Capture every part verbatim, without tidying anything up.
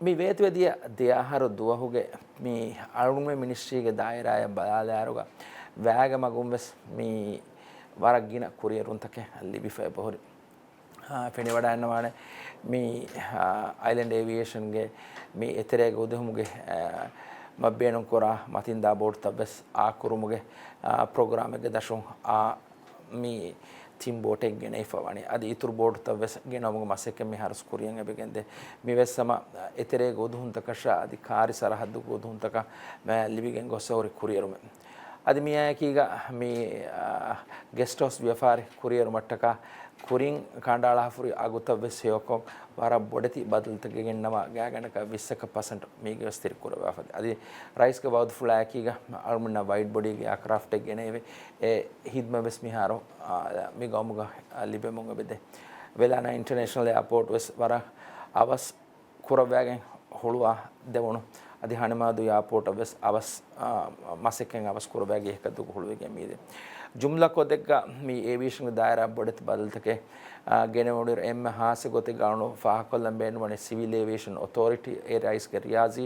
މި ވޭތުވެދިޔަ ދެ އަހަރު ދުވަހުގެ މި އަޅުގަނޑުމެން މިނިސްޓްރީގެ ދާއިރާއަށް ބަލާލާއިރުގަ ވައިގެ މަގުން ވެސް މި ވަރަށް ގިނަ ކުރިއެރުންތަކެއް ލިބިފަ އެބަހުރި. އާ، ފެނިވަޑައިގަންނަވާނެ މި، އާ، އައިލެންޑް އޭވިއޭޝަންގެ މި އެތެރޭގަ އުދުހުމުގެ، އާ، މަ ބޭނުންކުރާ މަތިންދާ ބޯޓުތައް ވެސް އާކުރުމުގެ، އާ، ޕްރޮގްރާމެއްގެ ދަށުން އާ މި ތިން ބޯޓެއް ގެނައިފަ ވަނީ. އަދި އިތުރު ބޯޓުތައް ވެސް ގެނައުމުގެ މަސައްކަތް މިހާރު ކުރިޔަށް އެބަގެންދޭ. މިވެސް ހަމަ އެތެރޭގެ އުދުހުންތަކަށާ އަދި ކާރި ސަރަހައްދުގެ އުދުހުންތަކަށް މަ ލިބިގެން ގޮސް ހުރި ކުރިއެރުމެއް. އަދި މިއާއެކީގަ މި، އާ، ގެސްޓް ހައުސް ވިޔަފާރި ކުރިއެރުމަށްޓަކާ ކުރިން ކަނޑައަޅާފަ ހުރި އަގުތައް ވެސް ހެޔޮކޮށް، ވަރަށް ބޮޑެތި ބަދަލުތަކެއް ގެންނަވާ ގާތްގަނޑަކަށް ވިއްސަކަށް ޕަސެންޓް މީގެ ވެސް ތިރިކުރައްވާފަ. އަދި ރައީސްގެ ވައުދުފުޅާއެކީގަ އަޅުމެންނަށް ވައިޑް ބޮޑީގެ އެއާކްރާފްޓެއް ގެނައެވެ. އެ ހިދްމަތް ވެސް މިހާރު، އާ، މި ގައުމުގަ ލިބެމުން އެބަދޭ. ވެލާނާ އިންޓަރނޭޝަނަލް އެއާޕޯޓް ވެސް ވަރަށް އަވަސް ކުރައްވާގެން ހުޅުވާ ދެވުނު. އަދި ހަނިމާދޫ އެއާޕޯޓަށް ވެސް އަވަސް، އާ، މަސައްކަތް އަވަސް ކުރައްވާގެ އެކަ ދުގު ހުޅުވިގެން މީދެ. ޖުމްލަ ކޮދެއްގަ މި އޭވިއޭޝަންގެ ދާއިރާ ބޮޑެތި ބަދަލުތަކެއް، އާ، ގެނެވުނުއިރު އެންމެ ހާއްސަ ގޮތެއްގަ އަޅުނު ފާހަގަކޮށްލަން ބޭނުންވަނީ ސިވިލް އޭވިއޭޝަން އޮތޯރިޓީ އެ ރައީސްގެ ރިޔާސީ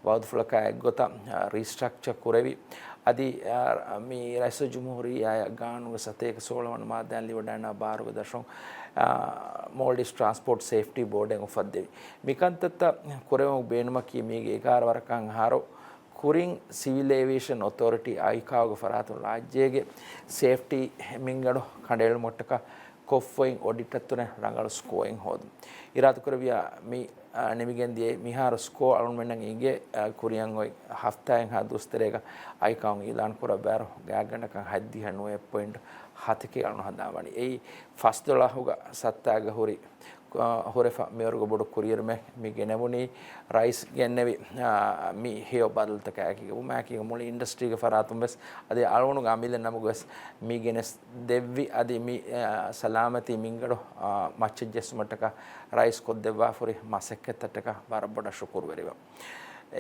ވައުދުފުޅަކާ އެއްގޮތަށް، އާ، ރީސްޓްރަކްޗަ ކުރެވި. އަދި، އާ، މި ރައީސުލްޖުމްހޫރިއްޔާއަށް ގާނޫނުގެ ސަތޭކަ ސޯޅަ ވަނަ މާއްދާއިން ލިބިވަޑައިގަންނަވާ ބާރުގެ ދަށުން، އާ، މޯލްޑިވްސް ޓްރާންސްޕޯޓް ސޭފްޓީ ބޯޑެއް އުފައްދެވި. މިކަންތައްތައް ކުރެވުމުގެ ބޭނުމަކީ މީގެ އެގާރަ ވަރަކަށް އަހަރު ކުރިން ސިވިލް އޭވިއޭޝަން އޮތޯރިޓީ އައިކާއުގެ ފަރާތުން ރާއްޖޭގެ ސޭފްޓީ މިންގަނޑު ކަނޑައެޅުމަށްޓަކާ ކޮށްފައި އޮޑިޓަށް ތުރެ ރަނގަޅު ސްކޯއެއް ހޯދުން. އިރާދަކުރެއްވިޔާ މި، އާ، ނިމިގެން ދިޔަ މިހާރު ސްކޯ އަޅުގަނޑުމެންނަށް އިނގޭ، އާ، ކުރިއަށް އޮތް ހަފްތާއެއްހާ ދުވަސް ތެރޭގަ އައިކާއުން އިއުލާން ކުރައްވާއިރު ގާތްގަނޑަކަށް ހަތްދިހަ ނުވަ ޕޮއިންޓް ހަތަކެއް އަޅުން ހަނދާން ވަނީ. އެއީ ފަސްދޮޅަހުގަ ސައްތާގަ ހުރި، އާ، ހުރެފަ މިވަރުގެ ބޮޑު ކުރިއެރުމެއް މި ގެނެވުނީ. ރައީސް ގެންނެވި، އާ، މި ހެޔޮ ބަދަލުތަކާއެކީގަ ވުމާއެކީގަ މުޅި އިންޑަސްޓްރީގެ ފަރާތުން ވެސް އަދި އަޅުގަނޑުގެ އަމިއްލަ ނަމުގަ ވެސް މި ގެނެސް ދެއްވި އަދި މި، އާ، ސަލާމަތީ މިންގަނޑު، އާ، މައްޗަށް ޖެއްސުމަށްޓަކާ ރައީސް ކޮށްދެއްވާފަ ހުރި މަސައްކަތްތައްޓަކާ ވަރަށް ބޮޑަށް ޝުކުރުވެރިވަން.